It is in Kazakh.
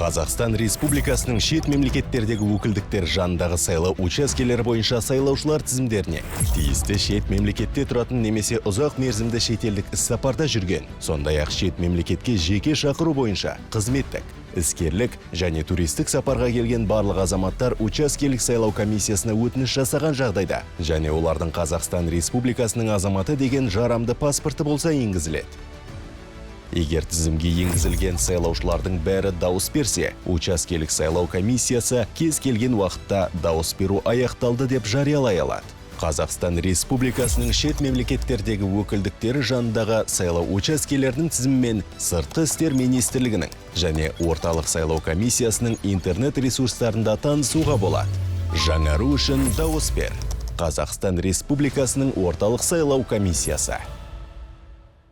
Қазақстан Республикасының шет мемлекеттердегі өкілдіктер жанындағы сайлау учаскелері бойынша сайлаушылар тізімдеріне тиісті шет мемлекетте тұратын немесе ұзақ мерзімді шетелдік іссапарда жүрген, сондай-ақ шет мемлекетке жеке шақыру бойынша қызметтік, іскерлік және туристік сапарға келген барлық азаматтар учаскелік сайлау комиссиясына өтініш жасаған жағдайда және олардың Қазақстан Республикасының азаматы деген жарамды паспорты болса, енгізіледі. Егер тізімге енгізілген сайлаушылардың бәрі дауыс берсе, учаскелік сайлау комиссиясы кез келген уақытта дауыс беру аяқталды деп жариялай алады. Қазақстан Республикасының шет мемлекеттердегі өкілдіктері жанындағы сайлау учаскелерінің тізімімен Сыртқы істер министрлігінің және Орталық сайлау комиссиясының интернет ресурстарында танысуға болады. Жаңару үшін дауыс бер. Қазақстан Республикасының Орталық сайлау комиссиясы.